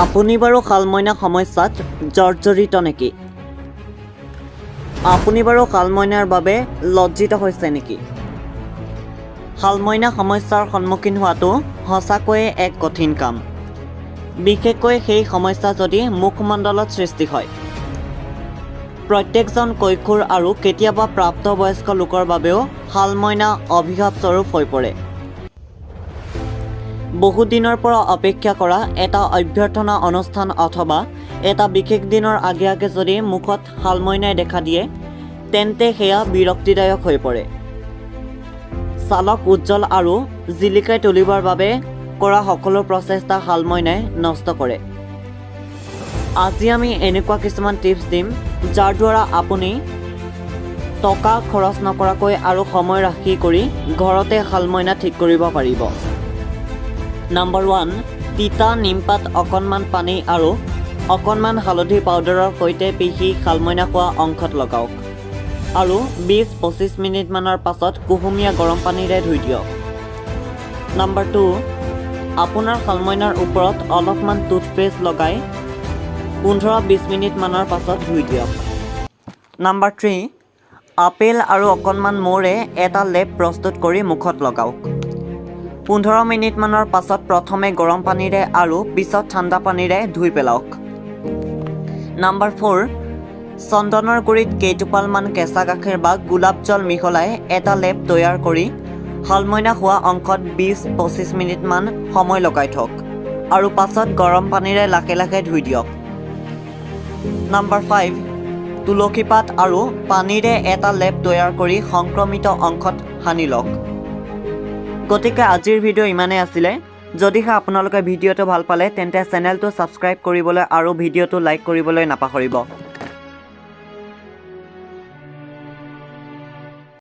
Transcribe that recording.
আপুনি বাৰু শালমইনা সমস্যাত জৰ্জৰিত নেকি? আপুনি বাৰু শালমইনাৰ বাবে লজ্জিত হৈছে নেকি? শালমইনা সমস্যাৰ সন্মুখীন হোৱাটো সঁচাকৈয়ে এক কঠিন কাম, বিশেষকৈ সেই সমস্যা যদি মুখমণ্ডলত সৃষ্টি হয়। প্ৰত্যেকজন কৈশোৰ আৰু কেতিয়াবা প্ৰাপ্তবয়স্ক লোকৰ বাবেও শালমইনা অভিশাপস্বৰূপ হৈ পৰে। বহুদিনৰ পৰা অপেক্ষা কৰা এটা অভ্যৰ্থনা অনুষ্ঠান অথবা এটা বিশেষ দিনৰ আগে আগে যদি মুখত শালমইনাই দেখা দিয়ে, তেন্তে সেয়া বিৰক্তিদায়ক হৈ পৰে। ছালক উজ্জ্বল আৰু জিলিকাই তুলিবৰ বাবে কৰা সকলো প্ৰচেষ্টা শালমইনাই নষ্ট কৰে। আজি আমি এনেকুৱা কিছুমান টিপছ দিম, যাৰ দ্বাৰা আপুনি টকা খৰচ নকৰাকৈ আৰু সময় ৰাহি কৰি ঘৰতে শালমইনা ঠিক কৰিব পাৰিব। নাম্বাৰ 1, তিতা নিমপাত অকণমান পানী আৰু অকণমান হালধি পাউডাৰৰ সৈতে পিহি শালমইনা হোৱা অংশত লগাওক আৰু 20-25 মিনিটমানৰ পাছত কুহুমীয়া গৰম পানীৰে ধুই দিয়ক। নাম্বাৰ 2, আপোনাৰ শালমইনাৰ ওপৰত অলপমান টুথপেষ্ট লগাই 15-20 মিনিটমানৰ পাছত ধুই দিয়ক। নাম্বাৰ 3, আপেল আৰু অকণমান মৌৰে এটা লেপ প্ৰস্তুত কৰি মুখত লগাওক। 15 মিনিটমানৰ পাছত প্ৰথমে গৰম পানীৰে আৰু পিছত ঠাণ্ডা পানীৰে ধুই পেলাওক। নাম্বাৰ 4, চন্দনৰ গুড়িত কেইটোপালমান কেঁচা গাখীৰ বা গোলাপ জল মিহলাই এটা লেপ তৈয়াৰ কৰি শালমইনা হোৱা অংশত 20-25 মিনিটমান সময় লগাই থওক আৰু পাছত গৰম পানীৰে লাহে লাহে ধুই দিয়ক। নাম্বাৰ 5, তুলসী পাত আৰু পানীৰে এটা লেপ তৈয়াৰ কৰি সংক্ৰমিত অংশত সানি লওক। গতিকে আজিৰ ভিডিঅ' ইমানেই আছিলে। যদিহে আপোনালোকে ভিডিঅ'টো ভাল পালে, তেন্তে চেনেলটো ছাবস্ক্ৰাইব কৰিবলৈ আৰু ভিডিঅ'টো লাইক কৰিবলৈ নাপাহৰিব।